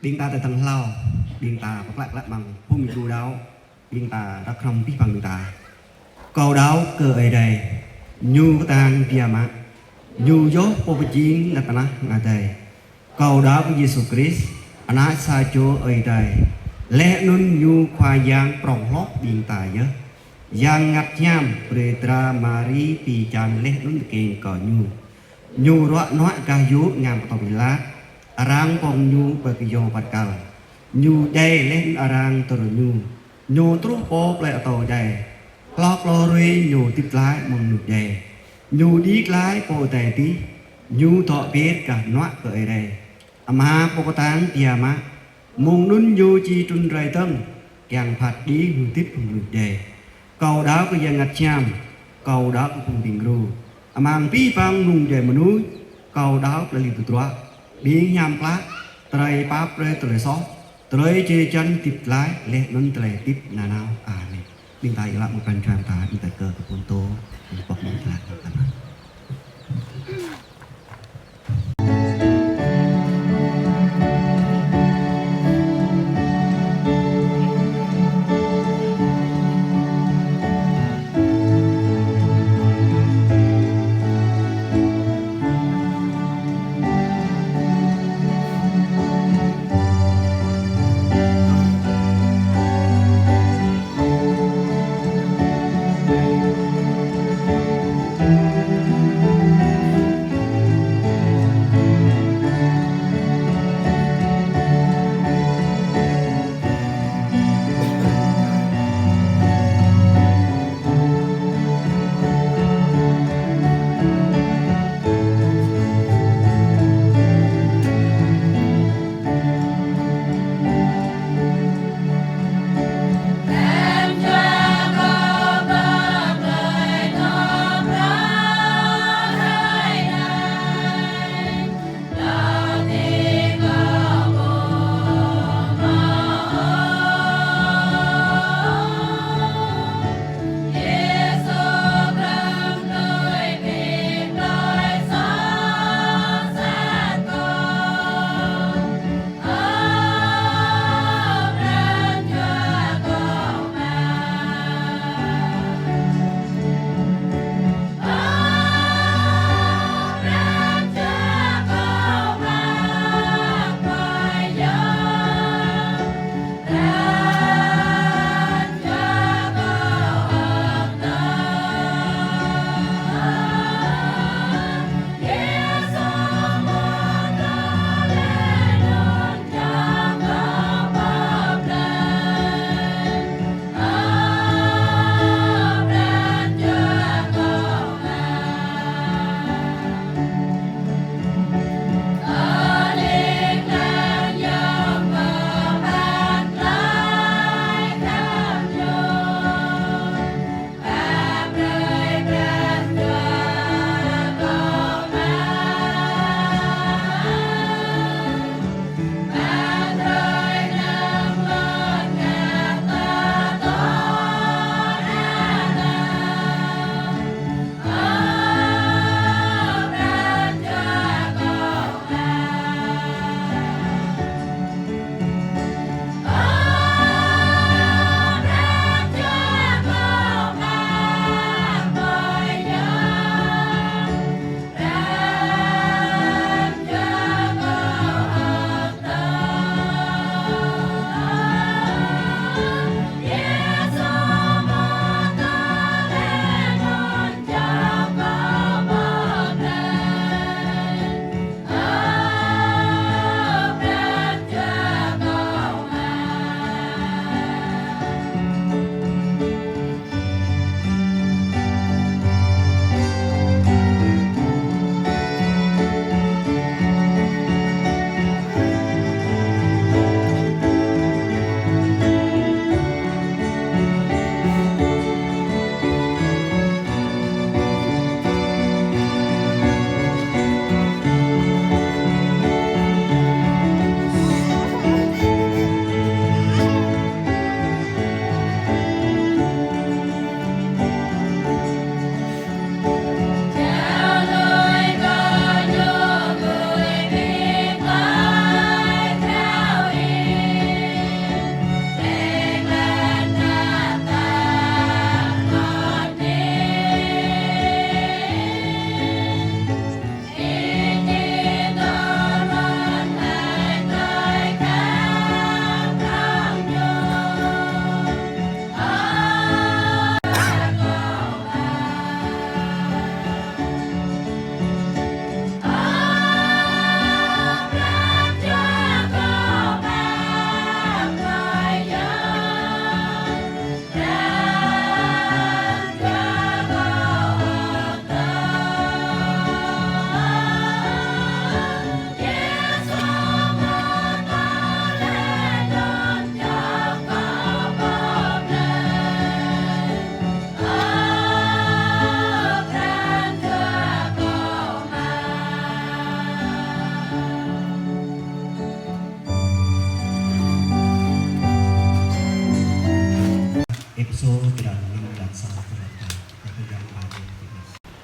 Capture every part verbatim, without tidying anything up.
Ƀing ta tơdang hlâo, ƀing ta pơklă klă mơ̆ng phung yu đaŏ, ƀing ta răk hrŏm abih bang ƀing ta. Kâo đaŏ kơ Ơi Adai, Ñu kơtang biă mă, Ñu yơh Pô pơjing lŏn tơnah hăng adai. Kâo đaŏ kơ Yêsu Krist, Ană sa čô Ơi Adai, laih anŭn Ñu Khua Yang prŏng hloh ƀing ta yơh. Yang Bơngăt Hiam brơi dra Mari pi čan laih anŭn tơkeng kơ Ñu. Ñu ruă nuă gah yŭ ngăn Pôntô Pilat, arăng pŏng Ñu ƀơi kơyâo băt kăl. Ñu djai laih anŭn arăng tơl Ñu. Ñu truh pơ plơi atâo djai. Hloh klâo hrơi Ñu hơdip glaĭ mơ̆ng mơnuih djai. Ñu đĭ glaĭ pơ adai adih. Ñu dŏ pĭt gah hơnuă kơ Ơi Adai Ama Pô kơtang biă mă. Mơ̆ng anŭn Ñu či trŭn rai dơ̆ng, kiăng phat kơđi hơdip mơnuih djai. Kâo đaŏ kơ Yang Bơngăt Hiam, kâo đaŏ kơ phung ƀing gru. Amăng abih bang mơnŭng djai mơnuih, kâo đaŏ kơ tơlơi hơdip tơdruă, ƀing hiam klă, tơlơi pap brơi tơlơi soh, tơlơi jơlan hơdip glaĭ, laih anŭn tơlơi hơdip nanao. Amen. Ƀing ta iâu laĭ mơ̆ng pran jua ta, ƀing ta kơkuh kơ Pô Pô, ƀing pŏk mơ̆ng tơlơi ta.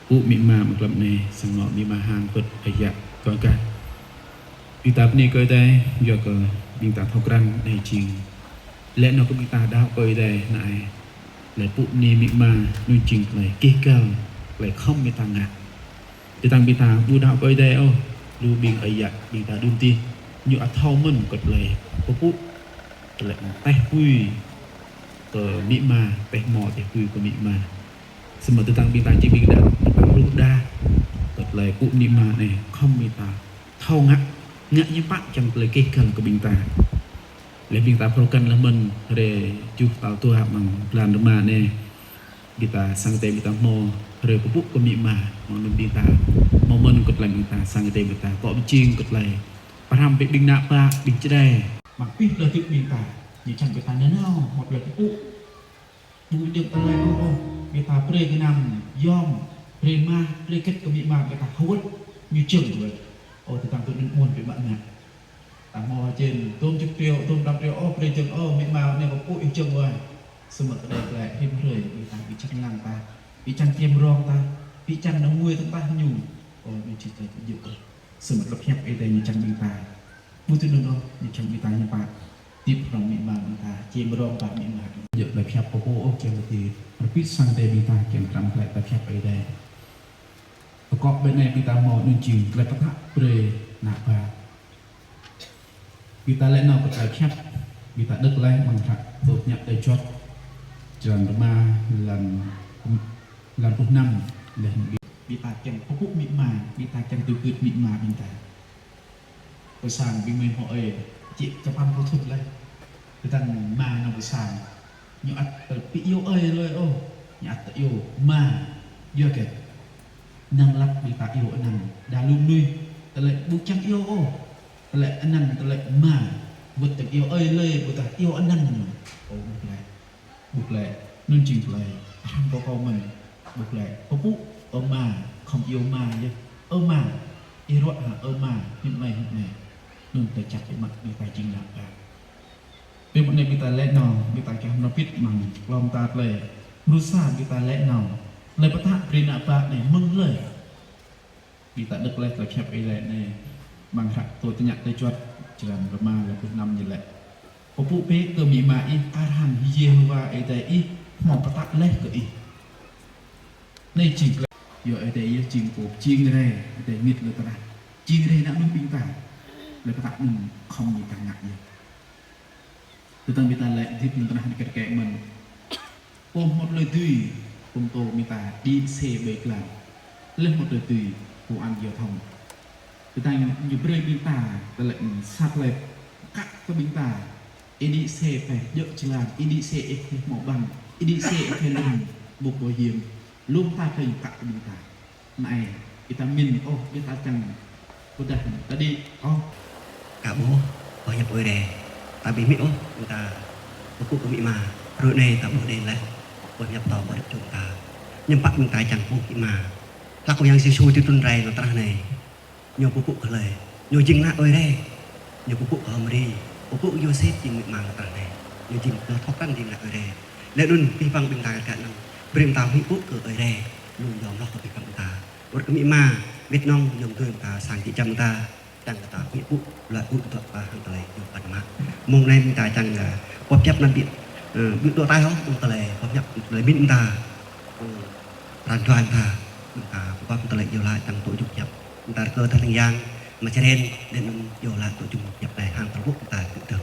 Pơpŭ amĭ ama mơ̆ng klăm anai, sang anŏ amĭ ama hăng kơ̆t ơi yă kơ gah. Ƀing ta bơni kơ Ơi Adai, yua kơ ƀing ta thâo krăn anai jing laih anŏ kơ ƀing ta đaŏ kơ Ơi Adai anai. Laih pơpŭ bơni amĭ ama, anŭn jing tơlơi keh găl, tơlơi khŏm ƀing ta ngă. Tơdang ƀing ta ƀu đaŏ kơ Ơi Adai ôh, lu ƀing ơi yă ƀing ta đưm tih, ñu ăt thâo mơ̆n kơ tơlơi pơpŭ, tơlơi teh pui kơ amĭ ama, teh mơ̆ teh pui kơ amĭ ama. Samơ̆ tơdang ƀing ta jing ƀing đaŏ, ƀing ta hluh đa kơ tơlơi pơpŭ amĭ ama anai, khŏm ƀing ta thâo ngă, ngă hiư̆m pă čang tơlơi keh găl kơ ƀing ta. Laih ƀing ta phrâo krăn laih mơ̆n, hrơi tơjuh tal dua amăng blan rơma anai, ƀing ta sang Ơi Adai ƀing ta hmâo hrơi pơpŭ kơ amĭ ama, mơ̆ng anŭn ƀing ta hmâo mơ̆n kơ tơlơi ƀing ta sang Ơi Adai ƀing ta akŏ pơjing kơ tơlơi pơhrăm brơi ƀing ană bă, ƀing čơđai. Mơ̆ng pih tơlơi hơdip ƀing ta, ñu čang ƀing ta nanao hmâo tơlơi pơpŭ. Ƀu djơ̆ tơlơi ôh, ôh, ƀing ta brơi gơnam yom, brơi mah, brơi hơget kơ amĭ ama ƀing ta hơwơ̆t, ñu jơ̆ng wơ̆t. Ơ, tơdang tui anŭn ƀuăn ƀing mă ngă. Ta hmâo hơjăn, dôm čŭk triu, dôm đăm triu, ôh, brơi jơ̆ng, ôh, amĭ ama anai kơ pơpŭ ih jơ̆ng wơ̆t. Samơ̆ kơ đei tơlơi rĭm hrơi, ƀing ta, ƀing čang lăng ta, ƀing čang čiêm rong ta, ƀing čang nao ngui tơ̆ng ta ñu. Ơ, ñu či tơlơi ƀu djơ̆ ôh. Samơ̆ tơlơi pơhiăp Ơi Adai ñu čang ƀing ta. Ƀu tui anŭn ôh, ñu čang ƀing ta hiư̆m pă hơdip hrŏm amĭ ama ƀing ta, čiêm rong ƀă amĭ ama. Djơ̆ tơlơi pơhiăp pơpŭ ôh, kiăng kơ tơlơi pơpŭ sang Ơi Adai ƀing ta, kiăng krăm glaĭ tơlơi pơhiăp Ơi Adai. Pơkŏ ƀơi anai ƀing ta hmâo anŭn jing tơlơi pơtă brơi ană bă. Ƀing ta laĭ nao kơ tơlơi pơhiăp, ƀing ta đŏk laih amăng hră Tơlơi Pơhiăp Tơlơi Juăt, črăn rơma, lăn, lăn pluh năm, laih anŭn ƀing ta kiăng pơpŭ amĭ ama, ƀing ta kiăng tui gưt amĭ ama ƀing ta. Pơ sang ƀing mơi hmâo ơi, či čơpăn pluh thŭn laih. Tơdang ama nao pơ sang, ñu ăt tơlơi ƀu iâu ơi lơi ôh, ñu ăt tơlơi iâu ama. Yua hơget? Năng lăp ƀing ta iâu anăn, đa lu mơnuih tơlơi ƀu čang iâu ôh. Tơlơi anăn, tơlơi ama, wơ̆t tơlơi iâu ơi lơi, ƀôdah iâu anăn ñu. Ơ, ƀu lĕ. Ƀu lĕ, anŭn jing tơlơi pơhrăm kơ kâo mơ̆n. Ƀu lĕ, pơpŭ, ơ ama, khŏm iâu ama yơh. Ơ ama, ih ruă hă, ơ ama, hiư̆m anai, hiư̆m anai. Anŭn tơčăp ƀơi mă ƀing ta jing ană bă. Ƀơi mơ̆ng anai ƀing ta laĭ nao, ƀing ta kiăng nao pĭt amăng klŏm ta tơlơi. Mrô sa ƀing ta laĭ nao, tơlơi pơtă brơi ană bă anai mơ̆ng hlơi. Ƀing ta đŏk laih tơlơi pơhiăp Ơi Adai anai, amăng hră Tơlơi Pơhiăp Tơlơi Juăt, črăn rơma, lăn pluh năm ñu laĭ: Pơpŭ bĕ kơ amĭ ama ih kar hăng Yêhôwa Ơi Adai ih hmâo pơtă laih kơ ih. Anai jing tơlơi, yua Ơi Adai yơh jing pô jing rai, Ơi Adai mĭt lŏn tơnah. Jing rai ană mơnuih ƀing ta. Tơlơi pơtă anŭn khŏm ñu kiăng ngă yơh. Tơdang ƀing ta laĭ hơdip lŏn tơnah anai kơt kĕ mơ̆n. Pô hmâo tơlơi dưi, pơtô ƀing ta đĭ xe ƀơi jơlan. Laih hmâo tơlơi dưi, pô ăn giao thông. Tơdang ñu brơi ƀing ta, tơlơi sa tơlơi pơkă kơ ƀing ta. Ih đĭ xe pơ djơ̆ jơlan, ih đĭ xe ih hmâo bằng, ih đĭ xe ih lŏm, mũ bảo hiểm, lŏm ta pơ pơkă kơ ƀing ta. Anai, ƀing ta mĭn ôh, ƀing ta čang pơdah tơlơi đĭ ôh. Ka ƀuh, pơhiăp Ơi Adai. Ta ƀu mĭn ôh, ƀing ta pơpŭ kơ amĭ ama. Hrơi anai ta ƀuh đei laih pơhiăp tơlơi pơhiăp čun ta. Hiư̆m pă ƀing ta čang pơpŭ amĭ ama. Hlak Khua Yang Yêsu trŭn rai lŏn tơnah anai. Ñu pơpŭ kơ hlơi? Ñu jing ană Ơi Adai. Ñu pơpŭ kơ H'Mari, pơpŭ kơ Yôsep jing amĭ ama lŏn tơnah anai. Ñu jing pô thâo krăn jing ană Ơi Adai. Laih anŭn abih bang ƀing ta kơ anŭn, brơi ƀing ta huĭ pơpŭ kơ Ơi Adai. Ñu yom hloh kơ abih bang ƀing ta. Wơ̆t kơ amĭ ama, mĭt nong, yom gơ̆ ƀing ta sang jĕ jăm ƀing ta. Čang kơ ta huĭ pơpŭ, luă gŭ dŏ pơ hăng tơlơi yom păn mă. Mông anai ƀing ta čang, ơ, pơhiăp anăm ƀu, ơ, ƀu dŏ tai hŏ, mông tơlơi pơhiăp tơlơi mĭn ƀing ta. Mông pran jua ƀing ta, ƀing ta pơhiăp tơlơi iâu laĭ čang tŏ jŭm pơhiăp. Ƀing ta rơkâo tơlơi Yang, mă čơren, đen anŭn iâu laĭ tŏ jŭm pơhiăp đai hăng tơlơi ƀuh ƀing ta kơ tơ̆.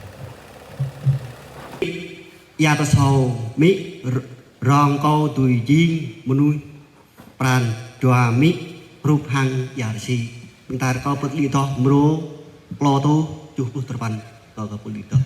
Ia tơsâo mĭ r-, rong kâo dưi jing mơnuih pran jua mĭ hrup hăng ia rơsĭ. Ƀing ta rơkâo pơkơđi tŏ mrô, klâo tŏ, tơjuh pluh tơpăn, rơkâo pơkơđi tŏ.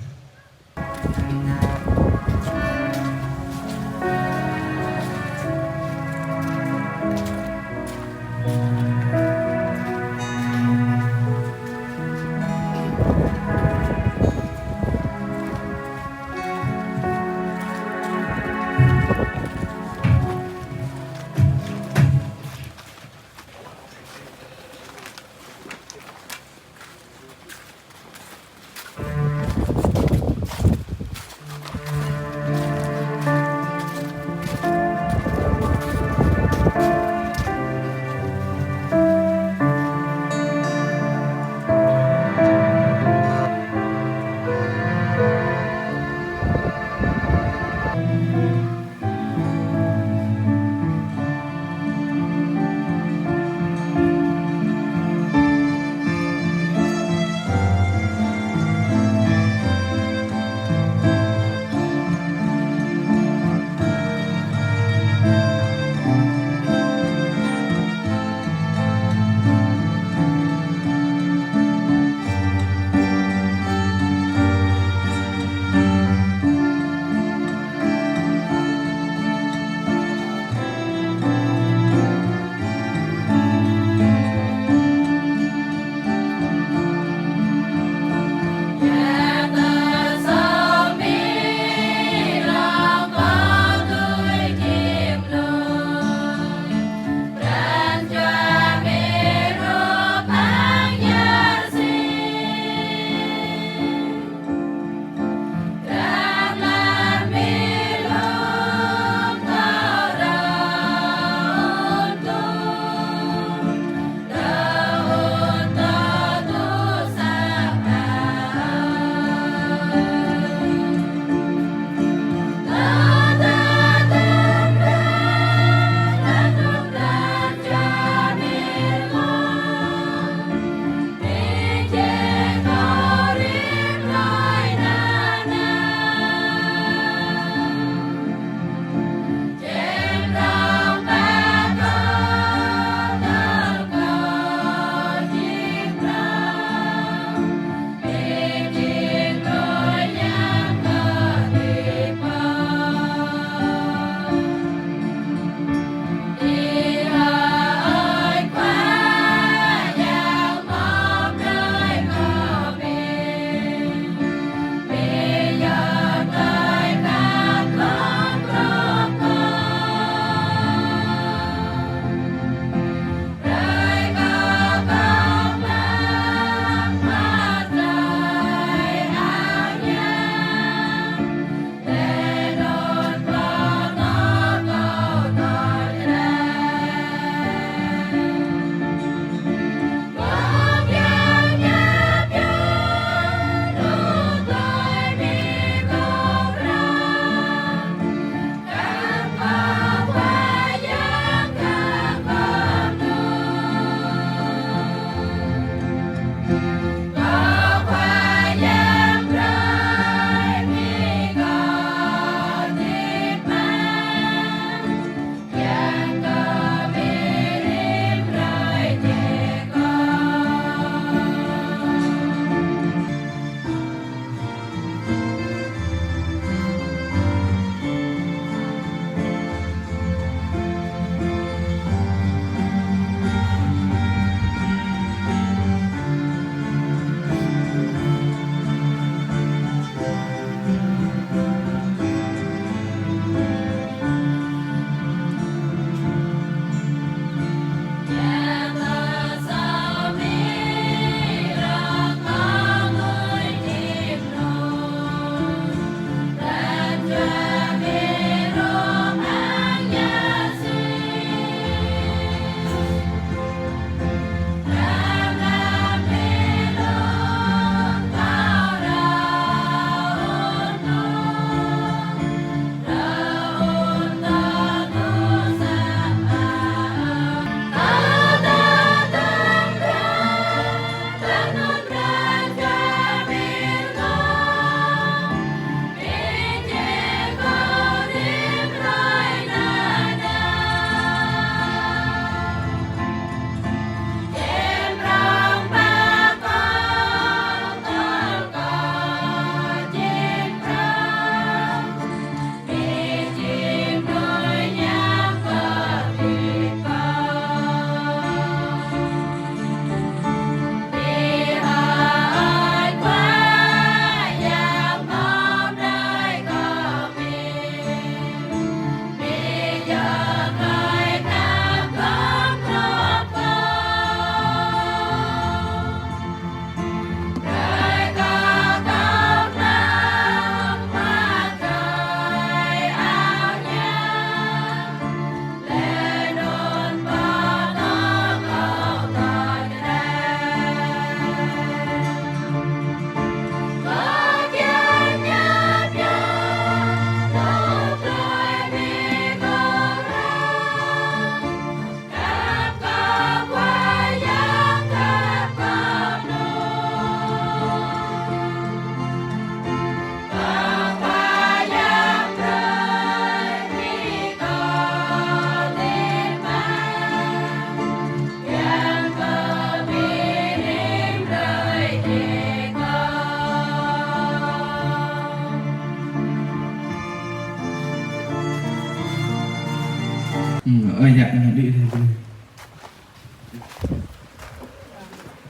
Ơ, yă, ñu đĭ rai pơ anai.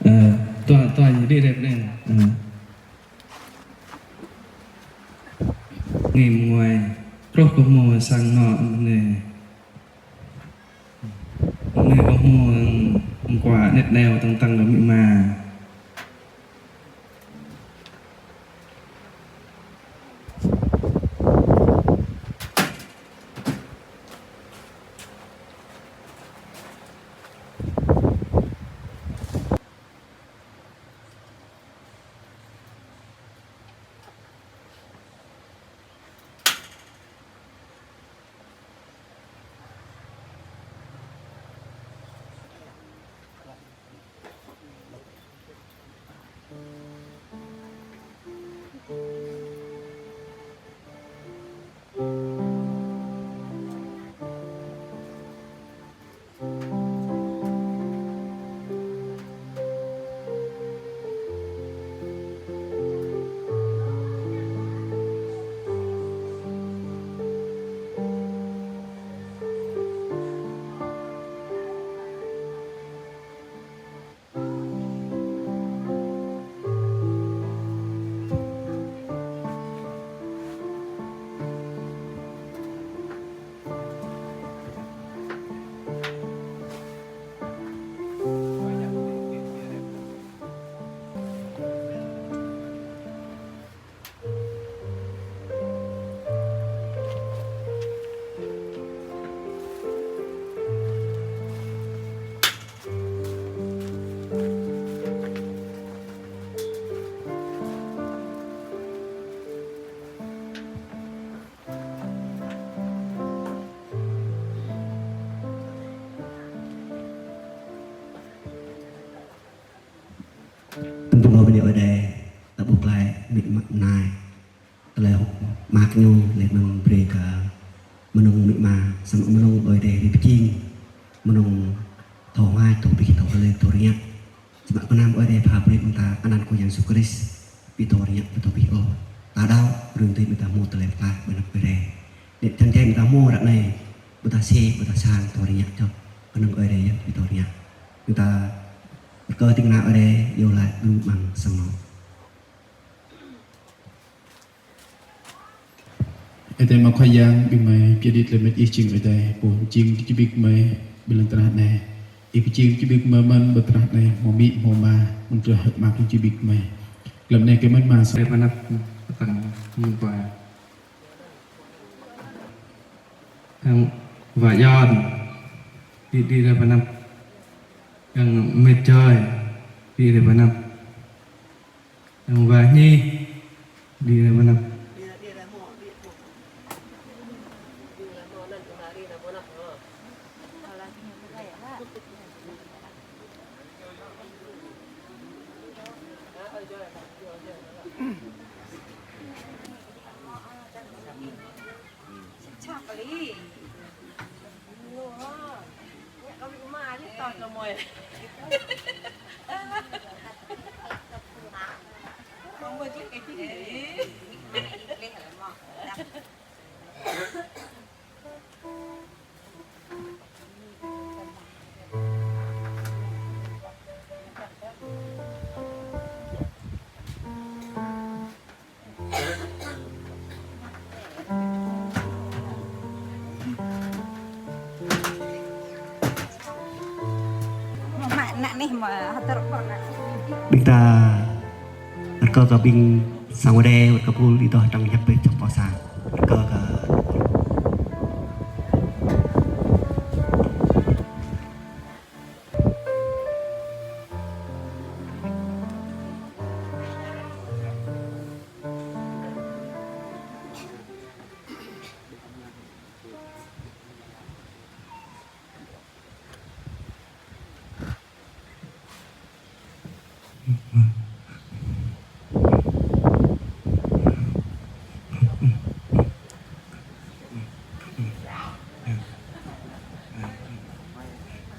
Ơ, tuai, tuai, ñu đĭ rai pơ anai. Ơ. Ngui mơ̆ng anai, truh kơ hmâo sang anŏ anai. Anai kơ hmâo mơ̆ng kua anet anai tăng tăng kơ amĭ ama. Bơni kơ Ơi Adai, ta ƀuh glaĭ amĭ ama anai. Tơlơi hơ̆k mơak ñu laih anŭn brơi kơ mơnơ̆ng amĭ ama, samơ̆ mơnơ̆ng Ơi Adai rai pơjing, mơnơ̆ng thâo hơmâo, thâo pĭ, thâo tơlơi, thâo rơngiă. Samơ̆ kơnam Ơi Adai pha brơi ƀing ta anăn Khua Yang Yêsu Krist, ƀu thâo rơngiă, ƀu thâo pĭ ôh. Ta đaŏ, rơ̆ng tui ƀing ta hmâo tơlơi pơklaih ƀơi anăp Ơi Adai. Đĕ čang čang ƀing ta hmâo ră anai, ƀu ta sĭ, ƀu ta sang, thâo rơngiă čŏk. Kơnơ̆ng Ơi Adai yơh ƀu thâo rơngiă. Ƀing ta rơkâo ding kơna Ơi Adai, iâu laĭ gru amăng sang anŏ. Ơi Adai mơ̆ng Khua Yang, ƀing gơmơi pơyơr đĭ tơlơi mơñum Ih jing Ơi Adai, pô jing tơlơi čơbĭt gơmơi ƀơi lŏn tơnah anai. Ih pơjing tơlơi čơbĭt gơmơi mơ̆n ƀơi tơnah anai, hmâo amĭ, hmâo ama, mơ̆n tơlơi hơ̆k mơak tơlơi čơbĭt gơmơi. Lơ̆m anai kơ mơ̆n mă sa. Rai pơ anăp, tăng mơ̆n kua. Tăng wa Yon, đĭ, đĭ rai pơ anăp. Tăng met joi, đĭ rai pơ anăp. Tăng wa Nhi, đĭ rai pơ anăp. Ƀing ta rơkâo kơ ƀing sang Ơi Adai, rơkâo pul ih dŏ hơdrăng hiăp pơ čŏk pơ sang. Rơkâo kơ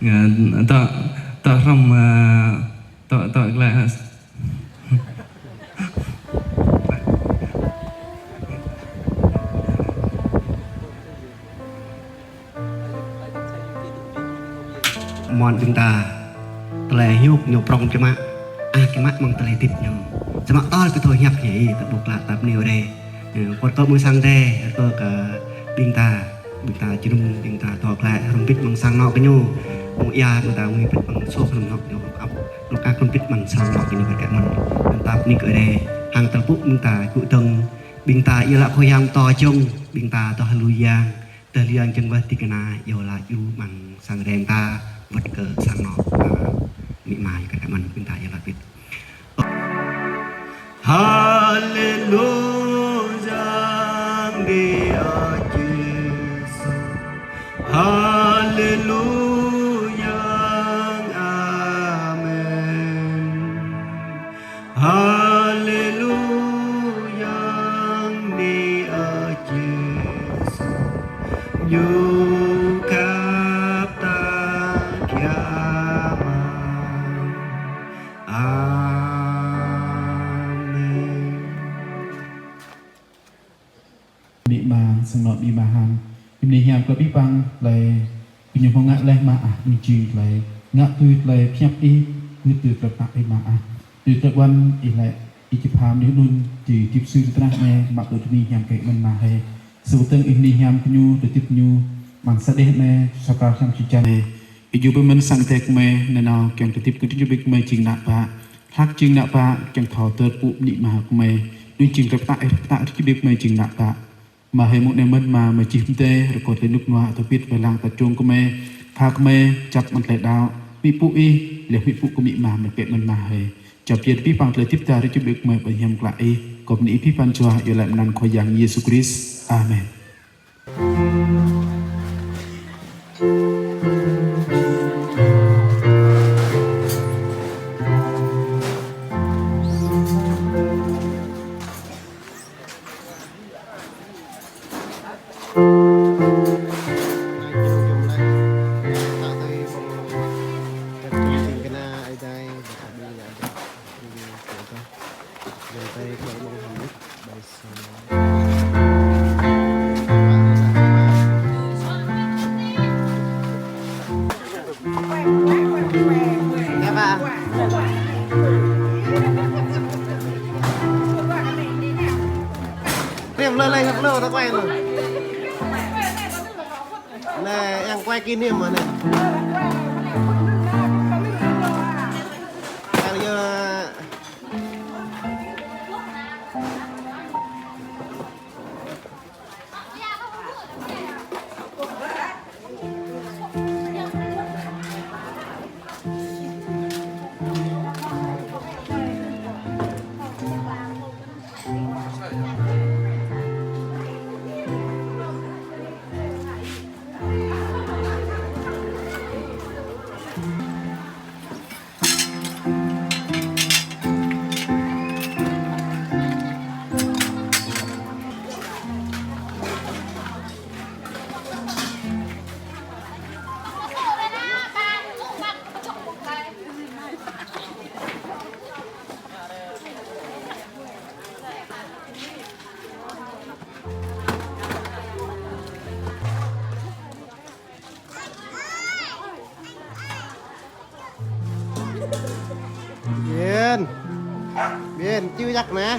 Ngă, tŏ, tŏ hrŏm, ơ, tŏ, tŏ glaĭ hă. Ƀing ta tơlơi hiuk ñu prong čơmă, ah, čơmă mơ̆ng tơlơi hơdip ñu. Samơ̆ tơl ƀu thâo hiăp ñu, ih, ta ƀuh klă ta bơni Ơi Adai. Ơ, kơkuh kơ mơ̆ng sang Ơi Adai, kơkuh kơ ƀing ta, ƀing ta jơnum, ƀing ta dŏ glaĭ, hrŏm hơbĭt mơ̆ng sang anŏ kơ ñu. Mơ̆ng ia, ƀing ta ngui hơbĭt mơ̆ng soh hrŏm anŏ kơ ñu, ăp, anŏ kơ hrŏm hơbĭt mơ̆ng sang anŏ kơ ñu kơ kĕ mơ̆n. Ƀing ta bơni kơ Ơi Adai, hăng tơlơi pŭ ƀing ta, kơ tơ̆ng, ƀing ta iâu laĭ Khua Yang pơtô jơ̆ng, ƀing ta dŏ hơlu Yang. Tơl Yang jơ̆ng wơ̆t ti kơna, iâu laĭ djru mơ̆ng sang Ơi Adai ta, wơ̆t kơ sang anŏ, ơ, amĭ ama kơ kĕ mơ̆n ƀing ta iâu laĭ hơbĭt. Haleluya, Yang Yêsu. Haleluya, amen. Haleluya, Yang Yêsu, ñu khăp ta biă mă. Amen. Amĭ ama, sang anŏ amĭ ama hăng. Ih bơni hiam kơ abih bang tơlơi gơñu hmâo ngă laih mă ah, anŭn jing tơlơi ngă tui tơlơi pơhiăp ih, gưt tui tơlơi pơtă ih mă ah. Tui tơlơi ƀuăn ih laĭ, ih či pha mơnuih anŭn či hơdip sui tơnah anai, mă tŭ tơni hiam kơ mơ̆n mă hơi. Sa pơtơ̆ng ih bơni hiam kơ ñu, tơlơi hơdip ñu, mơ̆ng sa đeh anai, sa pral hiam či jan anai. Ih djru pơmĭn sang Ơi Adai gơmơi, nanao kiăng tơlơi hơdip kơ tơjuh ƀing gơmơi jing ană bă. Hlak jing ană bă, kiăng thâo tơlơi pŭ amĭ ama gơmơi. Anŭn jing tơlơi pơtă ih, pơtă tơjuh ƀing gơmơi jing ană bă. Mă hơi mơ̆ng anai mơ̆n mă, mă čih pơdai, rơkâo tơlơi rơnŭk rơnua, tơbiă wai lăng ta čông gơmơi, pha gơmơi, čăp mơ̆ng tơlơi đaŏ, amĭ pŭ ih, lĕ amĭ pŭ kơ amĭ ama mơ̆n kĕ mơ̆n mă hơi. Čăp jĕ abih bang tơlơi hơdip ta tơjuh ƀing gơmơi ƀơi hiam klă ih, kơ bơni abih bang jua, iâu laĭ mơ̆ng anăn Khua Yang Yêsu Krist. Amen. Rem lơi lơi thật lô ta quay rồi. Nè, em quay kỷ niệm mà nè. Em giờ Bien. Bien, chưa chắc nè.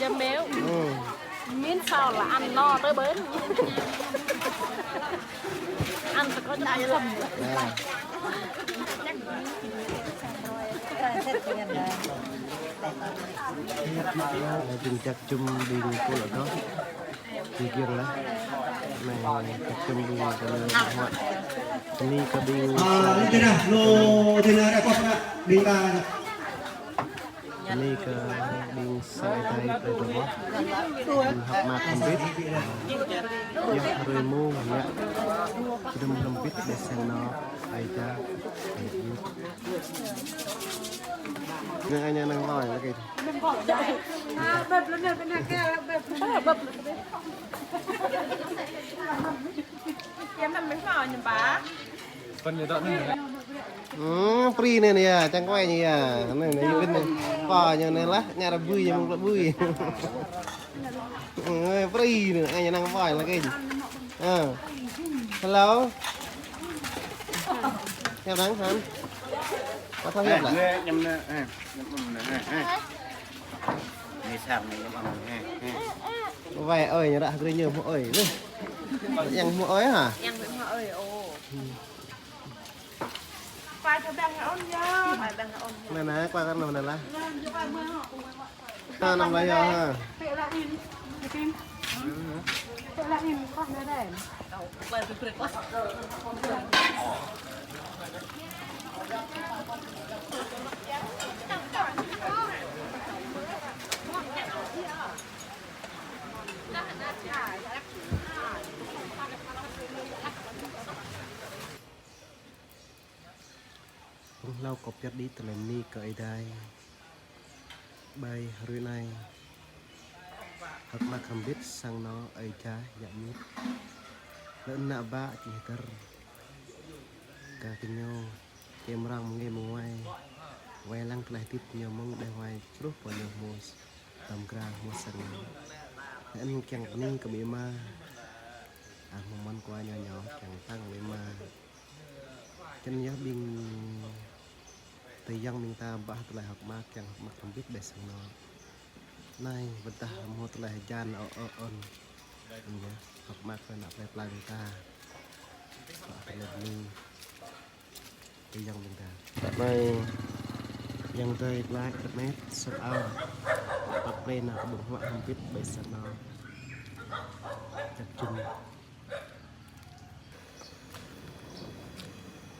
jơm béo. Min sao là ăn no tới bến. Ăn phải có chất xâm. Ƀing čăk čum ƀing pô lŏ dŏ. Ƀing kiăng lah. Anai čăk čum ƀing kơ anai huă. Anai kơ ƀing. Anai kơ ƀing sang Ơi Adai plei Dơwơh. Hơ̆k mơak hơbit. Yua hrơi mông yă. Čơdơ̆m hơbit ƀơi sang anŏ Ơi Adai. Anai anai anai wai lagi. Ơ, pri anai anai yă, čang kuai anai yă. Anai anai yă anai. Pô ñu anai lah, ña rơbui ñu mơ̆ng klă bui. Ơ, pri anai, anai ñu năng pô lagi. Ơ. Hello. Theo đắng hả? Có thao hiệp lắm. Anai sang anai, anai. Anai, anai. Wai ơi, ñu ră hơgri ñu hmâo ơi. Yang hmâo ơi hả? Yang hmâo ơi, ơ. Anai anai, kuai kơ anai anai lah. Anai anai lah yơh ha. Ƀơ̆ng hlâo kâo pơyơr đĭ tơlơi bơni kơ Ơi Adai. Ƀơi hrơi anai, hơ̆k mơak hơbit sang anŏ Ơi Adai yă mĭt. Lơ̆m ană bă čih tơr kơ gơñu, kơ mrang mơngai mơnguai, wai lăng tơlơi hơdip gơñu mơ̆ng đeh wai truh pơ ñu hmâo tơm gra hmâo sang anŏ. Lơ̆m kiăng bơni kơ amĭ ama, ah, hmâo mơ̆n kuai ñu ñu kiăng tăng amĭ ama. Čăn yơh ƀing tơyăng ƀing ta ƀă tơlơi hơ̆k mơak, kiăng hơ̆k mơak hơbit ƀơi sang anŏ. Anai, ƀôdah hmâo tơlơi hơjan ơ ơ ôn. Anai yơh, hơ̆k mơak kơ ană plei pla ƀing ta. Ƀă tơlơi bơni tơyăng ƀing ta. Anai, yang dơi blai kơmet sơt ao. Pap plei anai kơ ƀơ̆ng huă hơbit ƀơi sang anŏ. Čăk čum.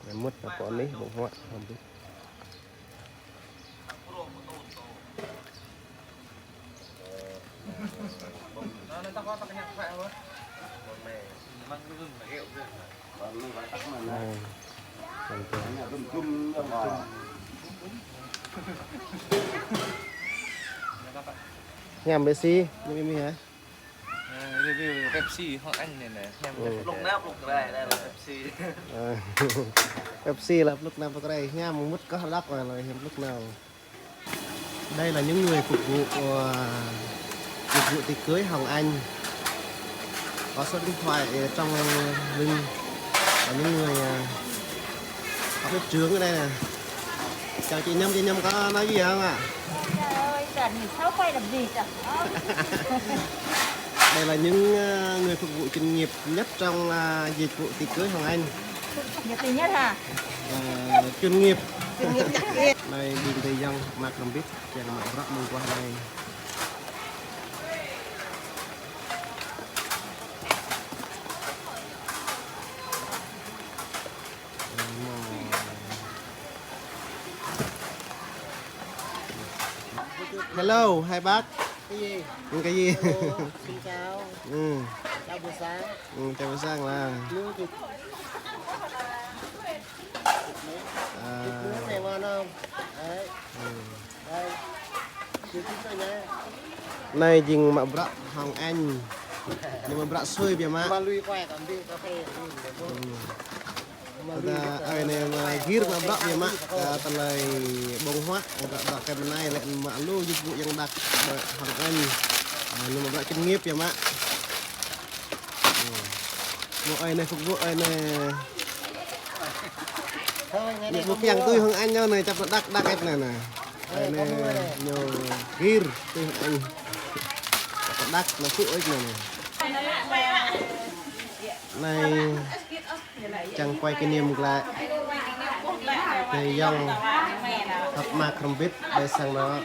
Anai mŭt ta pơ anih ƀơ̆ng huă hơbit. Anai, anai. Hiam Pepsi, hiam ih hă? Review Pepsi Hồng Anh anai nè, hiam. Blŏk nao, blŏk rai, anai lĕ Pepsi. Pepsi lĕ blŏk nao, blŏk rai, hiam mŭt kơ đăk lĕ hiam blŏk nao. Đây là những người phục vụ, ờ, dịch vụ tiệc cưới Hồng Anh. Có số điện thoại, ờ, trong link. Có những người, ờ, có bếp trưởng ở đây nè. Chào chị Nhâm, chị Nhâm có nói gì không ạ? Trời ơi, rảnh thì sáu quay làm gì chẳng có. Đây là những, ờ, người phục vụ chuyên nghiệp nhất trong, à, dịch vụ tiệc cưới Hồng Anh. Nhiệt tình nhất hả? Ờ, chuyên nghiệp. Chuyên nghiệp nhất. Anai ƀing tơ yŏng mă krơmbit, kiăng mă bruă mơguah anai. Hello, hai bác. Cái gì? Ăn cái gì? Hello, xin chào. Ừ. Chào buổi sáng. Ừ, chào buổi sáng là. Lu thịt. À. Thịt nướng này ngon không? Đấy. Ừ. Đây. Thịt nướng này nhá. Anai jing mă bruă Hồng Anh. Ñu mă bruă sui biă mă. Mà lui quay còn đi cà phê. Ừ. Tơdah ơi anai mă gir mă bruă biă mă, kơ tơlơi ƀơ̆ng huă, mă bruă bruă kơ anai lĕ mă lu dịch vụ yang đăk ƀơi Hồng Anh. Anai mă bruă chuyên nghiệp biă mă. Mơ̆ ơi anai phục vụ ơi anai. Ñu ƀu kiăng tui Hồng Anh ñu anai, čăp đăk đăk ĕp anai nè. Ơi anai ñu gir tui Hồng Anh. Čăp đăk anai tui ĕp anai nè. Anai Čang quay kỷ niệm glaĭ. Tơ yŏng hăp mă krơmbit, ƀơi sang anŏ,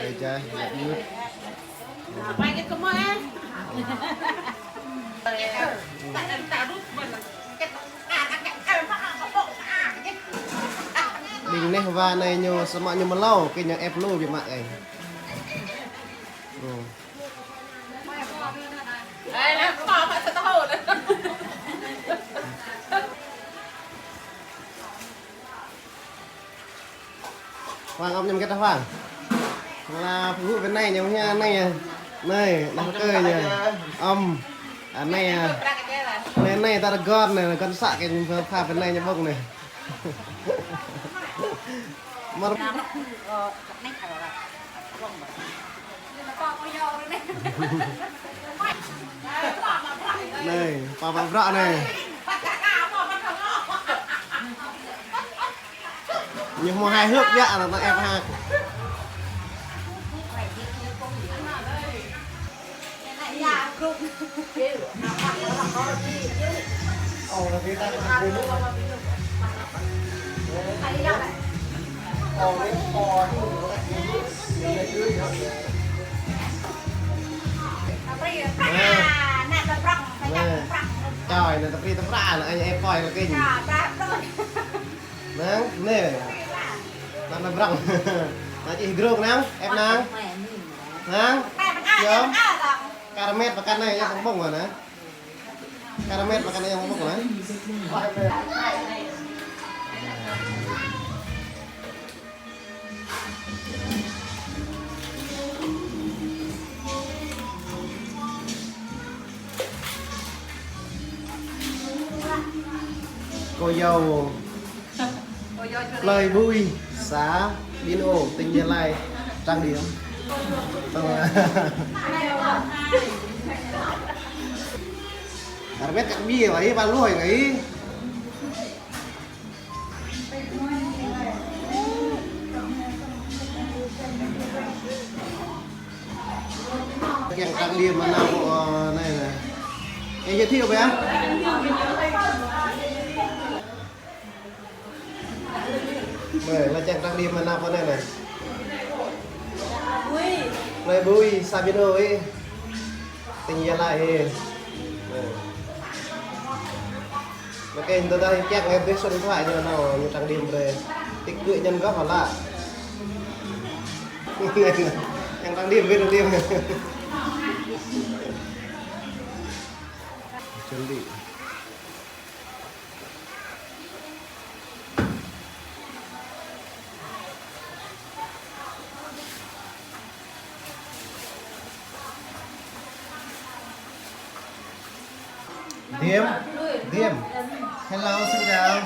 ƀơi jai, lăp mŭt. Ƀing neh wa anai ñu samơ̆ ñu mlâo, kơ ñu ĕp lu biă mă ơi. Hoàng ôm nhầm cái đó Hoàng. Là phục vụ bên này nhầm nha, này à. Này, đang cơ nha. Ôm. À, này à. Này, này, ta là gọn này, là gọn xạ cái pha bên này nhầm bông này. Mơ-, anai, pơpă bruă anai. Ñu hmâo hài hước biă anŭn, anŭn ĕp hă. Anai, anai. Čoi, anai tơpri tơpra, anai ĕp poi lơkĭng. Năng, anai. Năng, năng brăng. Năng čih hidrô năng, ĕp năng. Năng. Yom. Karamet pơkăn anai, yang pơbông anai. Karamet pơkăn anai, yang pơbông anai. Cô dâu Plơi Bui, xã Bin Ô, tỉnh Gia Lai, trang điểm. Karamet cắt bia vậy, ba lúa vậy. Kiăng trang điểm mà nào bộ, ờ, này này. Em giới thiệu bé. Này, là kiăng trang điểm mà nào bộ này này. Plơi Bui, xã Bin Ô ấy. Tỉnh Gia Lai ấy. Này. Mă kơ tơdah kiăng ĕp dêh số điện thoại ñu nao, ñu trang điểm brơi. Tiệc cưới nhân gốc hả lạ. Yang trang điểm, biết trang điểm. Chuẩn bị. Diêm, Diêm. Hello, xin chào.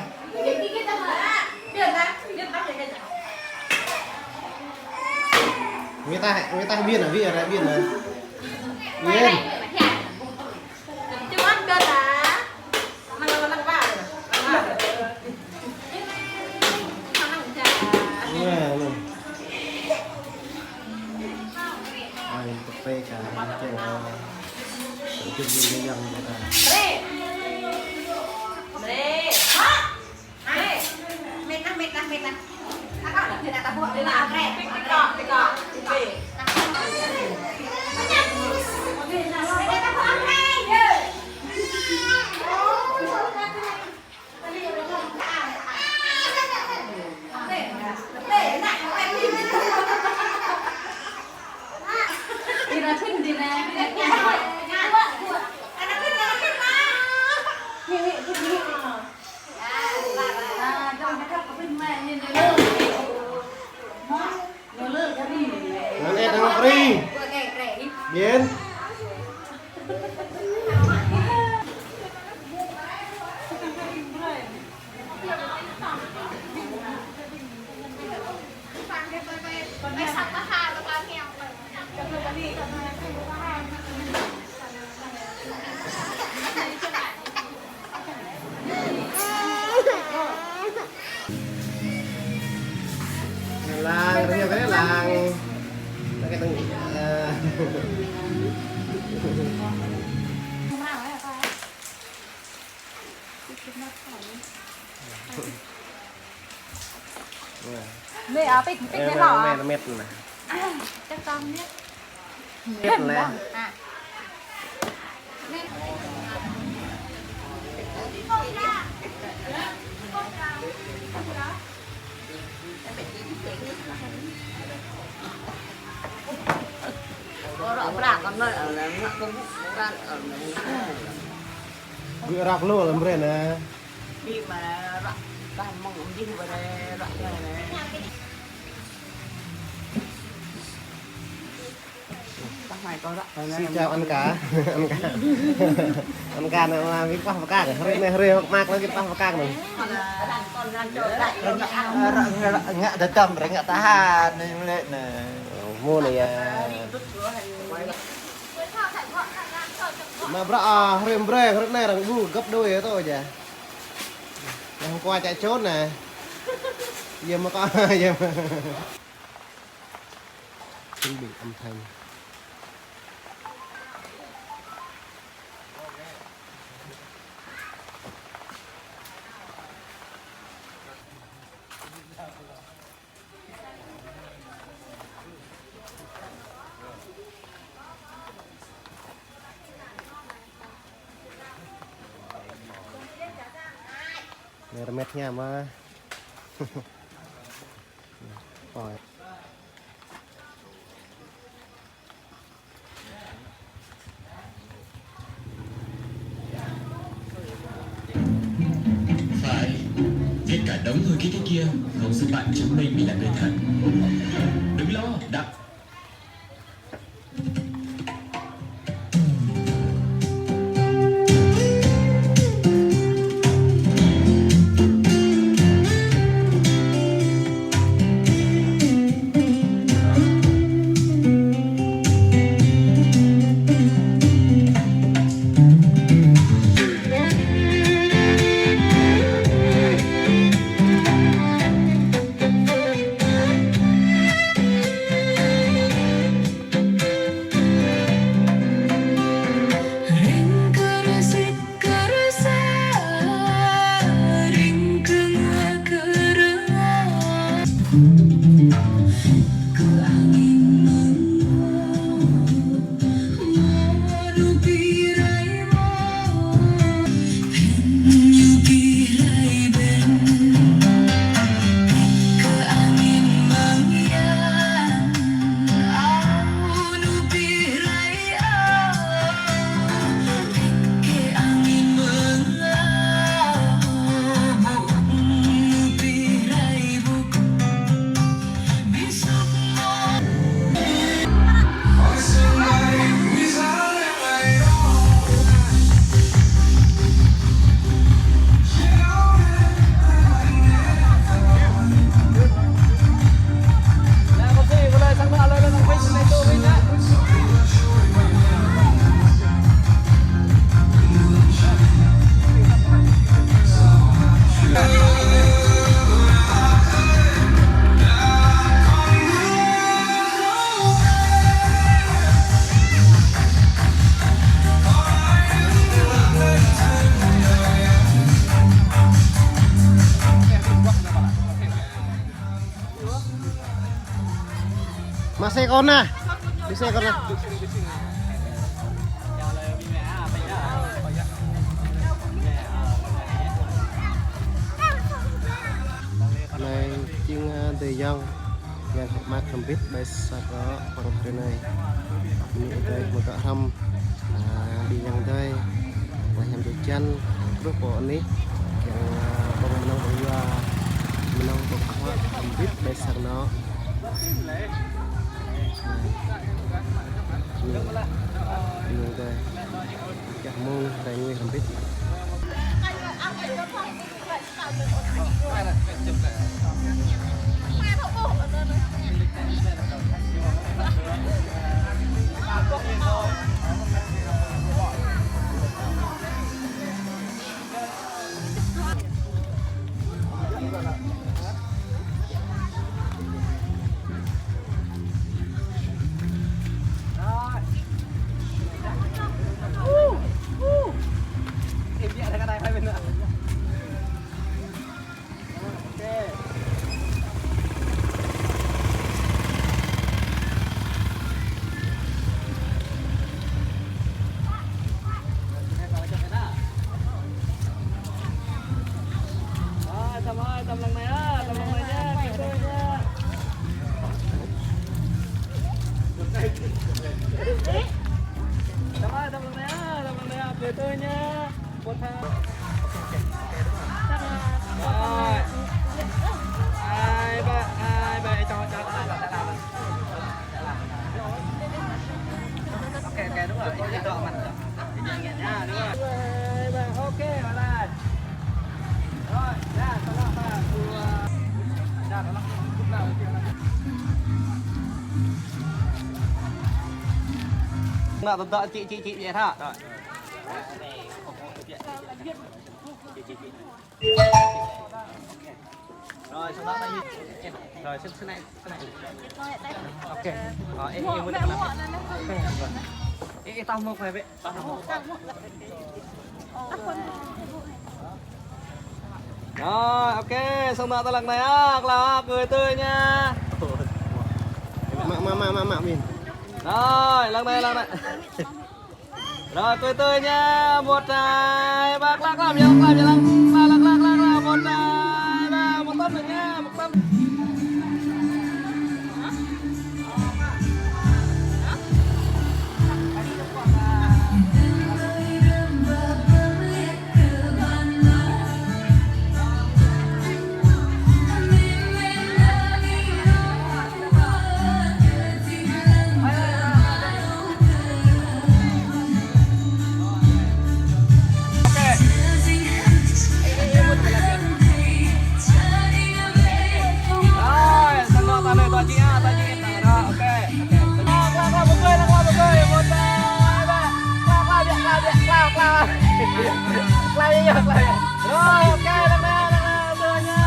Người ta, người ta Biên à, Biên à, Biên à. Biên. Ai, tơpê kah, kơ, kơ jing kơ yang kơ ta. Bre. Bre. Hă? Bre. Mệt lắm, mệt lắm, mệt lắm. Ta có được thì ta, ta buộc lên là bre. Bre. Ngon ĕt hăng Pri. Bien. Lăng, rơngiă bĕ, lăng. Lăng kơ tơ̆ng, ơ. Mẹ, à, pik, pik. Ê, mẹ mẹ, lo à? Mẹ, mẹ, mẹ. Chắc con biết. Mẹ lẽ. À. Ơ, ră prăk kơ mơi, ơ, lĕ, ngă kơ buk, bukan, ơ, lĕ. Gui ră klô lăm bre nă. Bi mă ră, kah mơ̆ng ƀing bre ră nă. Kah mai kơ ră nă. Xin chào anh cả. Anh cả. Anh cả nă, mă bi pah pơkă. Hrơi nă, hrơi hơ̆k mơak lăng bi pah pơkă nă. Ră, ră, ră, ngă đa tăm, ră ngă tahan, nă, lĕ nă. Mơ̆n nă ya. Mă bruă, à, hrơi bre, hrơi nă arăng ƀu gấp đôi ya tô ya. Ngày hôm qua chạy trốn nè. Giờ mà có, giờ mà. Chuẩn bị âm thanh. Nê rơmet hiam ah. Ôi. Phải, viết cả đống hồi ký thế kia, không giúp bạn chứng minh mình là người thật. Đừng lo, đọc. Xe con à? Đi xe con à? Anai jing, ơ, adơi ayŏng, yang hơ̆k mơak hrŏm hơbĭt ƀơi sang anŏ pơrơ̆k ră anai. Anai adơi mơ̆ gơ̆ hrăm, ơ, ƀing yang adơi, laih hiam jơlan, truh pơ anih, yang, ơ, ƀơ̆ng mơnơ̆ng ƀơ̆ng yua, mơnơ̆ng ƀơ̆ng huă hrŏm hơbĭt ƀơi sang anŏ. Anai, anai adơi, gah mông rai ngui hrŏm hơbĭt. Rồi. Hai, ba, hai, ba, cho, cho, cho, cho, cho. Ok, ok, đúng rồi. Ý, ý, đó, mình, ý, ý, nha, đúng rồi. Hai, ba, ok, vào đây. Rồi, nha, tao lọc ba, tụi, à, nha, tao lọc, tao lọc. Mà, tao, tao, chị, chị, chị, vậy hả? Rồi. Rồi, sau đó ta di-, rồi, xin, xin này, xin này. Ok. Ờ, em, em muốn mẹ muộn rồi, nó không. Ê, ê, tao một này vậy. Tao một. Rồi, ok, sau đó ta lăng này á, các bạn, gửi tôi nha. Mạ, mạ, mạ, mạ, mạ, mình. Rồi, lăng này, lăng này. Rồi, tui tui nha. Một, hai, ba, klă, klă, miệng, klă, miệng, klă, klă, klă, klă, klă. Một, hai, ba, một tấm nữa nha, một tấm. Rồi, sang đó ta nuôi to chị ha, to chị. Rồi, ok. Klă, klă, klă, bơgơi, klă, bơgơi. Một, hai, ba. Klă, klă, biă, klă, biă, klă, klă. Klă, biă, klă, biă. Rồi, ok, lăng nao, lăng nao, tui nha.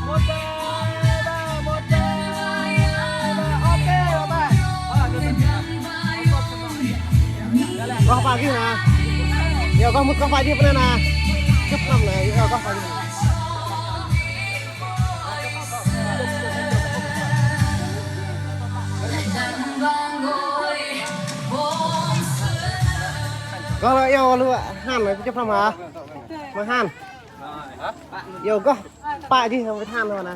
Một, hai, ba, một, hai, ba. Ok, bye bye. Rồi, được rồi. Gah pă gih nă. Yơh, gah mŭt gah pă gih pơ anai nă. Čŏp lăm nă, yơh, gah pă gih. Gah lơ yơh lu han, čŏp lăm hă? Mă han. Yơh, gah pă gih, hăng wơ̆t han hă nă.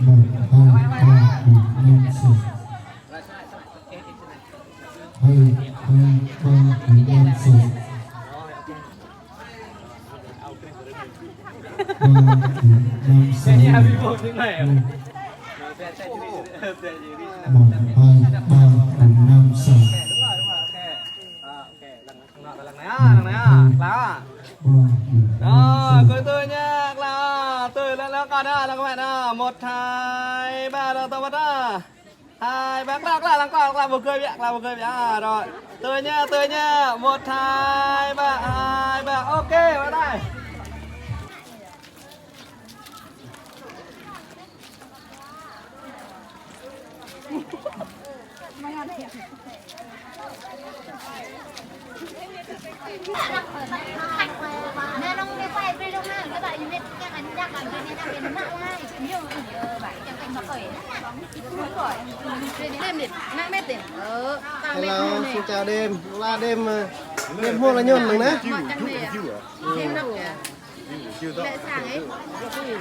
Một, một, hai, ba, bốn, năm, sáu. Một, hai, ba, bốn, năm, sáu. Hai, hai, ba, bốn, năm, sáu. Ba, bốn, năm, sáu. Một, hai, ba, bốn, năm, sáu. Rồi, gửi tôi nha, klă. Tôi lăng, lăng, klă nă, lăng mẹ nă. Một, hai, ba, lăng tôi bắt nă. Hai, ba, klă, klă, lăng klă, klă, bơgơi biă, klă, bơgơi biă. Rồi. Tôi nha, tôi nha. Một, hai, ba, hai, ba. Ok, vào đây. Nè, nông đi quay video ha, các bạn, you made Hello, xin chào đêm. Là đêm, ờ, đêm mua là nhôn lắm nè.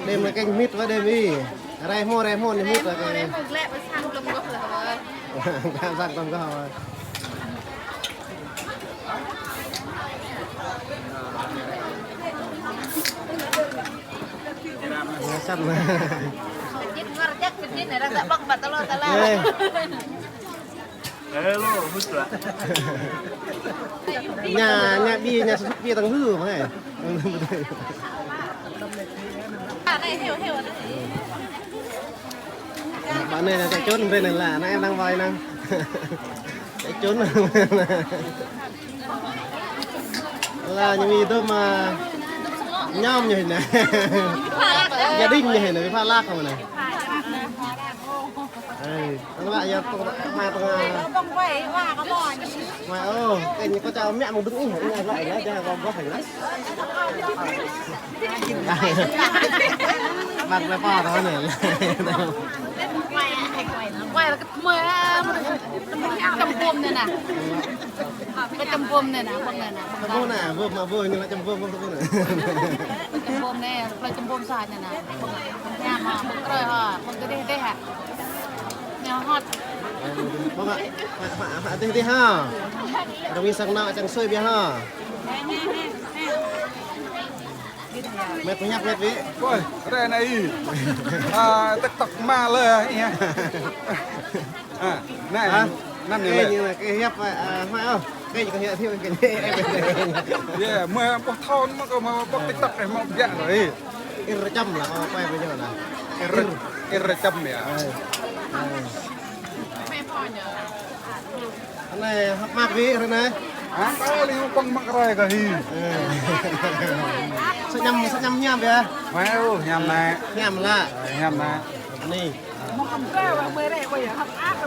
Đêm là kênh mít với đêm y. Rai mua, rai mua, đêm mít là cái. Khám sang tông có. Sắp mà. Ê. Hello, hút lah. Nhà, nhà bia, nhà sụp bia tăng hư mà. Bạn này là chạy trốn, bên này là, nãy em đang vay năng. Chạy trốn. Là như mình tôi mà nhom như thế này. Gia đình như thế này, pha lắc không này. Ê, tăng lạ ya, tăng lạ, mai tăng lạ. Mai, ô, cái này có chào mẹ một đứng ủng hộ nhà vậy đó, cho con có phải lắm. Bác là po thôi này. Quay là cái mười, à, một cái tấm buông này nè. Cái tấm buông này nè, buông này nè, buông. Tấm buông này, buông mà buông, nhưng mà tấm buông, buông, buông này. Cái tấm buông này, cái tấm buông sai này nè. Buông này. Nhà mà, buông trời hả, buông cái đây, đây hả? Nèo hót. Vâng ạ. Họa, họa, họa tih tih ha. Rơwi sang nao čang sui biă ha. Mét punya mét bi. Ôi, rê này. À, TikTok mà lơ, à. À, này, hả? Năm cái này. Như là cái hiệp, à, phải không? Cái gì có hiệp thiếu cái này. Yeah, mười bốc thon mà có mà bốc TikTok này mà biă rồi. Ir chăm là, oh, quay video là. Ir, ir chăm ya. Ờ. Ờ. Anai hăp măk bi, ră anai. Hă? Ơ, liu păng măk rai kơ hi. Ơ. Sa ñăm, sa ñăm hiam ya? Mai, ô, hiam nai. Hiam lah. Hiam nai. Anai.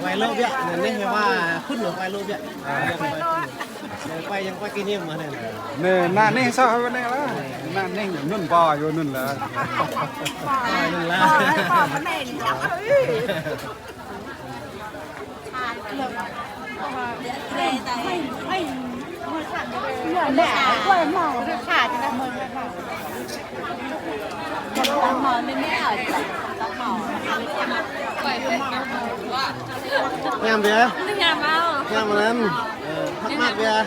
Quay lô biă, anai, anai, wa, phun lô, quay lô biă. À. Yang quay, yang quay kỷ niệm mà anai. Anai, anai, anai, sa, anai lah. Anai, anai, nun ba, yo nun lah. Ba, nun lah. Hiam biă? Hiam mơ̆n. Ơ, hăp măk biă.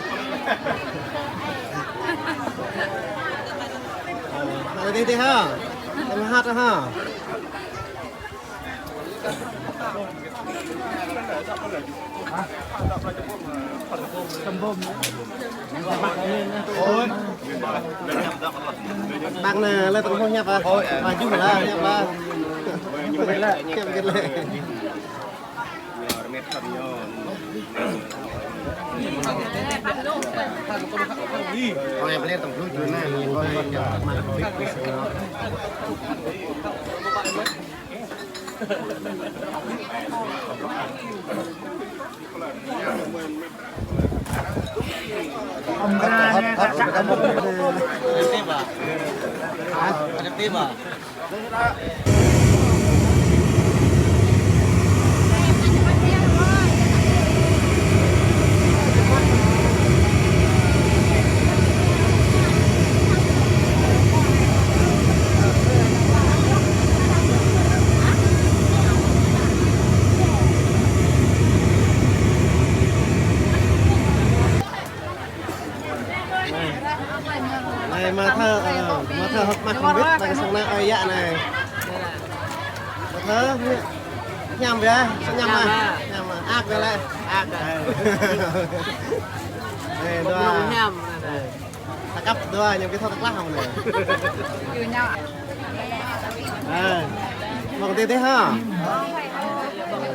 Ơ, hăp tih tih ha. Tơlơi hăt ha. Bang nè, lê tơlơi hiăp ah. Mă jŭm lah, hiăp lah. Hiăp kơ lê. Ôi, em lên tổng blue chưa nè. Hăp, hăp, hăp, hăp. Hả? Anai, anai, mă thơ, ơ, mă thơ hơ̆k mă không biết, ta kơ sang anai ơi yă anai. Mă thơ, hiam biă, sa ñăm ah. Hiam ah. Ak biă lĕ. Ak ah. Anai, dua. Hiam. Anai. Ta kăp dua, ñăm kơ thơ ta klah hăm anai. Ơ, mă tih tih ha.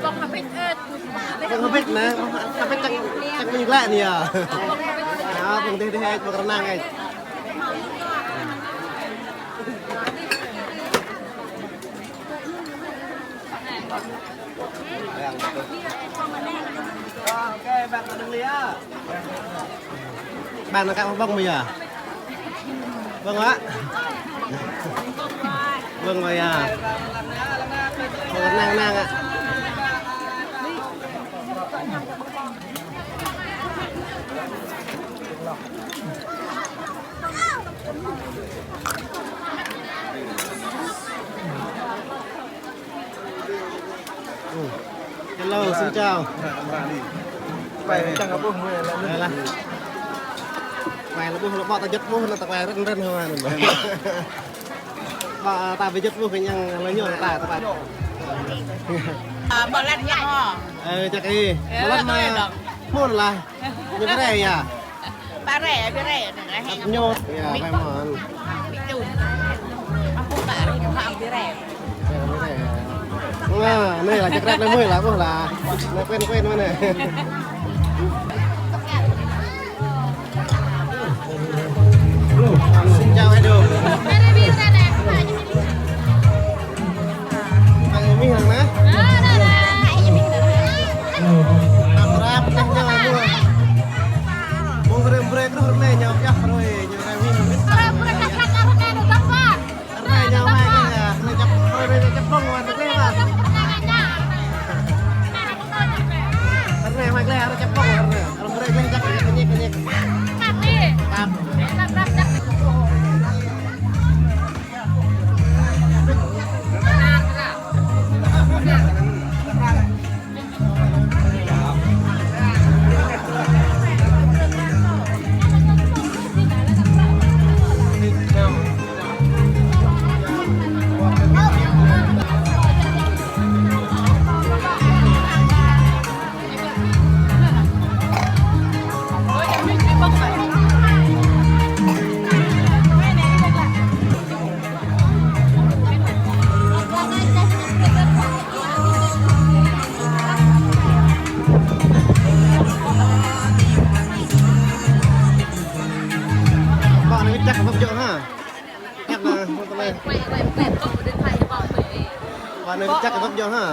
Bông hơbit nè, bông hơbit čang, čang mơ̆ng glăi anai yơh. Ơ, bông tih tih, bông rơnang. Bạn nó cắt bông bây giờ. Vâng ạ. Vâng, vậy à. Vâng, năng, năng ạ. Ừ. Hello, xin chào. Quay, quay là ƀuh, là ƀuh, là ƀuh, ta jĕ ƀuh, ta quay rên rên hông. Ba, ta ƀu jĕ ƀuh kơ ñang lơ ñu ta, ta. Ơ, ƀu lăt ñang hŏ. Ơ, čak ih. Ƀu lăt mă. Mơ̆n lah. Ñu ƀu rĕ yơh. Ƀu rĕ, ƀu rĕ. Ñu, yơh, ƀu mơ̆n. Ƀu čun. Amăng ƀu rĕ, ƀu rĕ. Yơh, ƀu rĕ. Anai lah, čak rĕ anai mơ̆n lah, ƀuh lah. Anai quên, quên mơ̆n anai. Xin chào hai đứa. Hai đứa mình hăng nè. Rap rap nè, ñu ƀuh. Ƀuh rem brek rơh rem nè, ñu yah roi, ñu rem. Rem brek rơh rem nè, ñu dapat. Rơnai ñu mai kơ ñu, rơnai čap, rơnai čap ƀơ̆ng, rơnai čap ƀơ̆ng. Rơnai mai kơ rơnai čap ƀơ̆ng, rơnai. Rơnai čap ƀơ̆ng, rơnai čap ƀơ̆ng. Tap. Ƀă anai wĭt čăk kơ ƀăp djơ̆ ha. Čăk anai, ƀă anai. Ƀă anai wĭt čăk kơ ƀăp djơ̆ ha.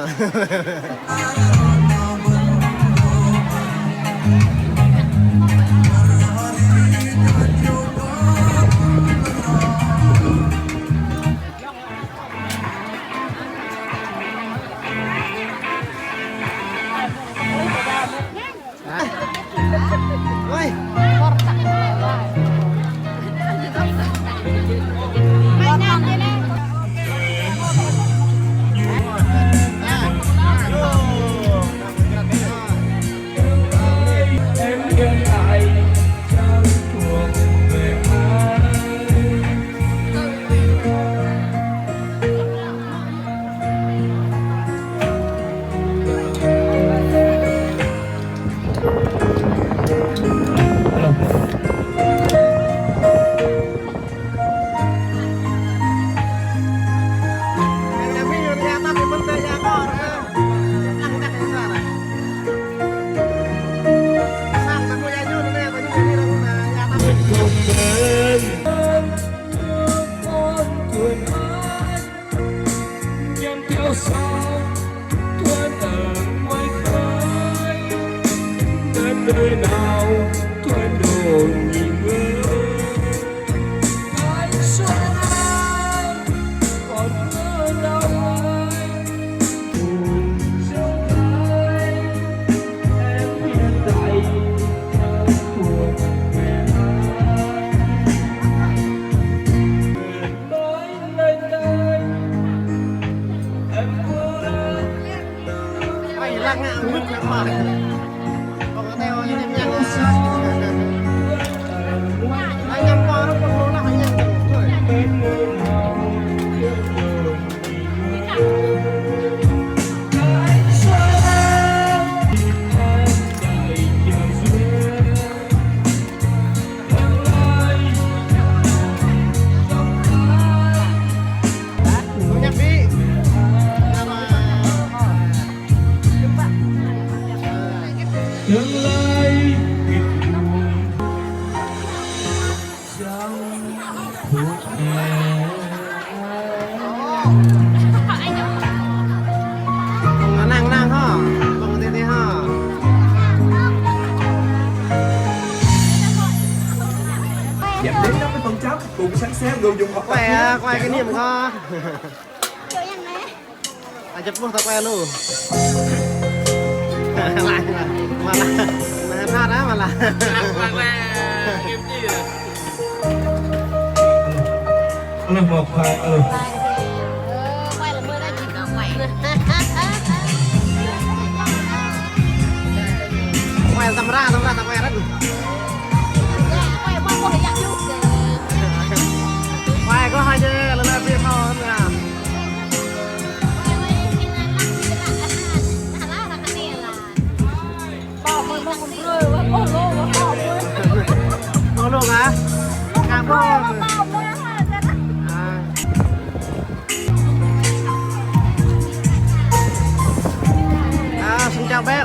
Nhân theo sau, Tuấn ở ngoài khơi, đến nơi nào, Tuấn đổ nghỉ ngơi. Thái Xuân ơi, con mưa đau ai, buồn gió ai, em hiện tại, buồn mẹ ai. Quay kỷ niệm kơ. Ai chụp mơ̆ ta quay lu. Malah, malah, malah, malah. Alo, một, hai, alo. Quay tâm ra, tâm ra, ta quay rất. Quay có hai đứa, là, là, việc thôi, không làm. Alo hả? Cảm ơn. À. À, xin chào bác.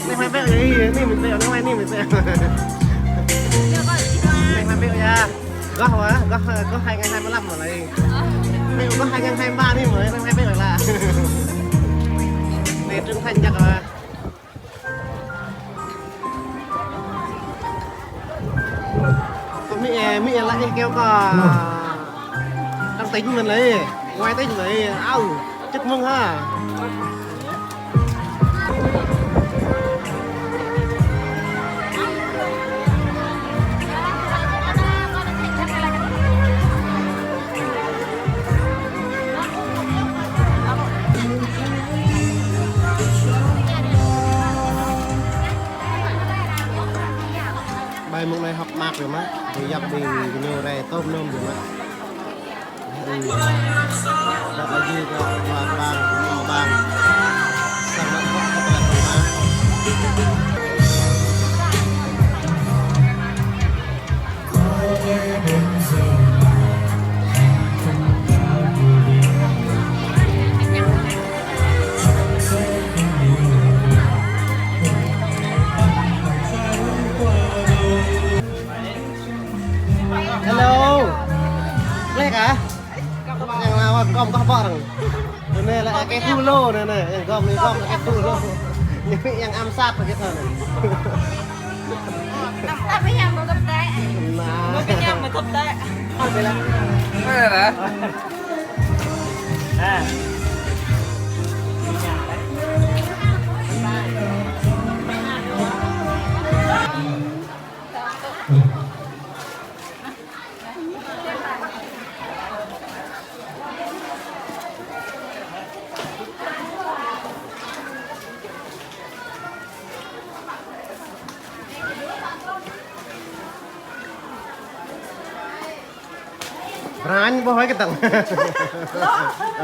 Này, mai bác, này, này mình bác, này, mai, này mình bác. Này, mai bác ya. Gah wa, gah, gah hai ngàn hai mươi lăm rồi này. Mai gah hai ngàn hai mươi ba đi, mai, mai bác là. Này, Trương Thành chắc là. Có Mỹ, Mỹ là cái kêu có trong tỉnh mình đấy, ngoài tỉnh đấy, ao, chức mừng ha. Bai mông anai hŏk mơak biă mă, ƀu yap ƀing gơñu rai tôm nôm biă mă. Ư, đăp aji kơ ba bang, năm bang. Samơ̆ kơ tơlơi pơma. Hello. Leh kah? Yang lawa gom kah bareng. Anai lah cái thủ lô anai, anai. Yang gom anai gom cái thủ lô. Yang ám sát cái thằng này. Tapi yang mau keptek. Nah. Mungkin yang mau keptek. Ada lah. Nah. Ranh boh hơi cái tầng.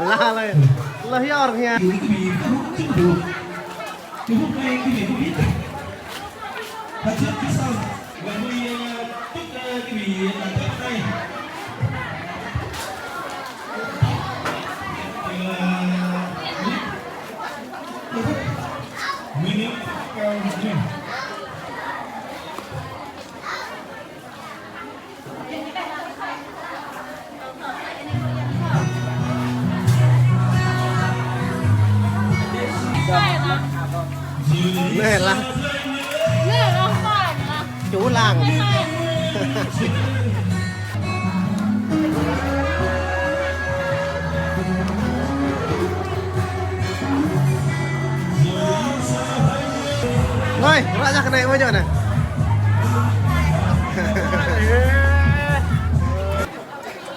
Lah, lah. Lah ya orangnya. Anai lah. Chủ làng. Rồi, ră ra cái này bao giờ này?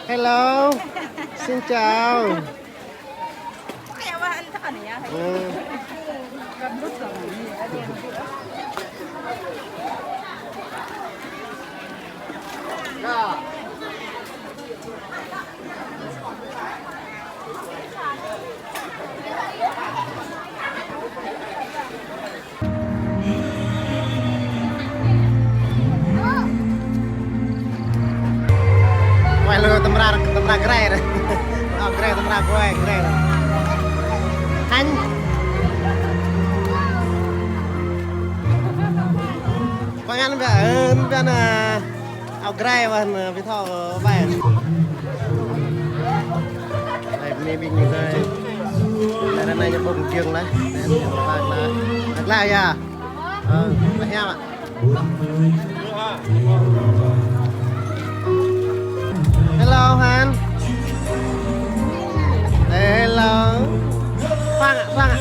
Hello. Xin chào. Ừ. Quay lơ tơmra, tơmra gre. Ơ, gre, tơmra gre, gre. Khanh. Quay ngăn ƀiă, ơ, ƀiă nă. Ao grai ƀă anai, ƀing thâo ƀai. Anai, anai ƀing anai. Anai, anai, anai, ƀơ̆ng kiăng lah. Anai, anai, anai. Anai, anai, ya. Ơ, anai, ya, Mak. Hello. Hello, Han. Hello. Sang, sang.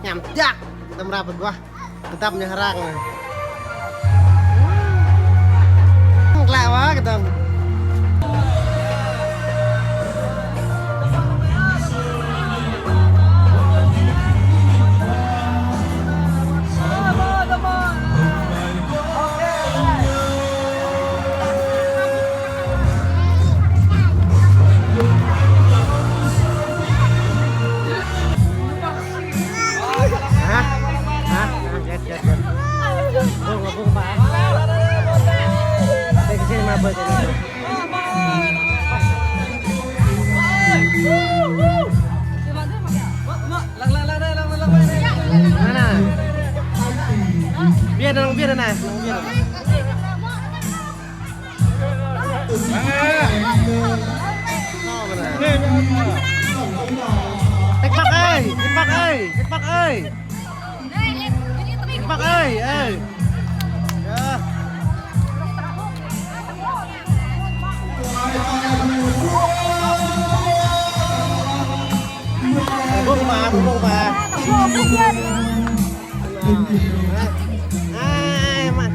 Ñăm dak, tơm rap bơguah, tơtap ñu hrăng. Klă wa kơtang. Hah? Hah? Hah? Jet, jet, jet. Bung, bung, Pak. Bơi ke sini, Mak, bơi ke sini. Mana? Biar dong, biar, nah. Biar. Tĕk Pak ơi, Tĕk Pak ơi, Tĕk Pak ơi. Tĕk Pak ơi, ơi. Yah. Bung ba, bung ba. Ai, ma.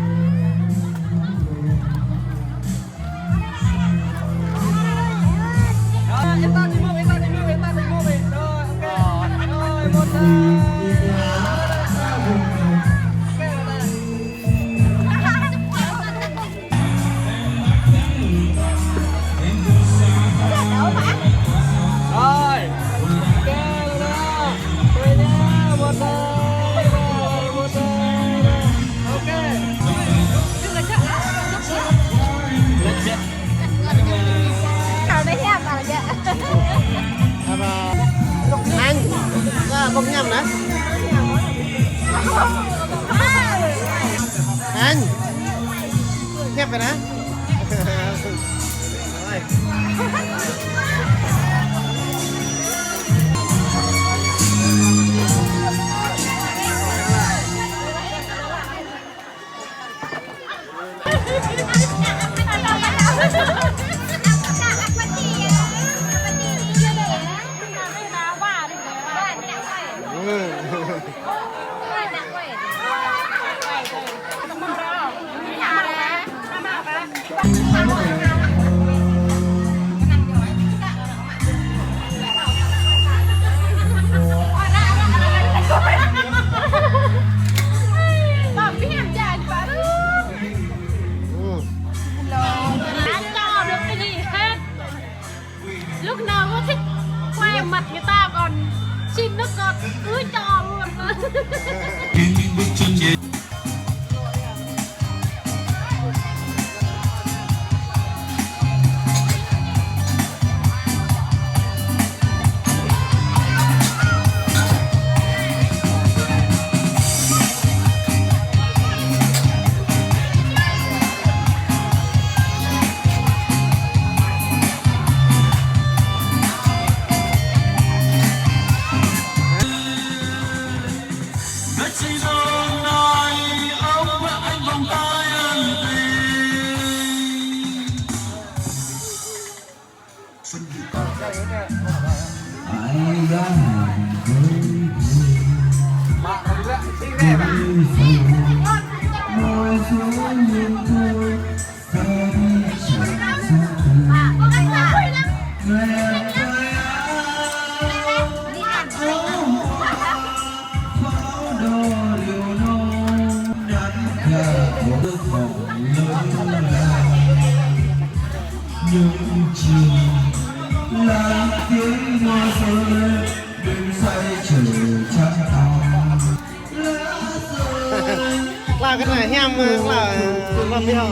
Rồi. Ok rồi đó. Tôi nha, một đôi, một đôi. Ok. Anh, bông nhầm nè. Anh. Hiệp rồi nè. Rồi. Lúc nào có thích quay mặt người ta còn xin nước ngọt cứ cho luôn. Những chiều lắng tiếng mưa rơi, đêm say trời trăng tỏ. Klă kơ anai hiam, klă, klă biă.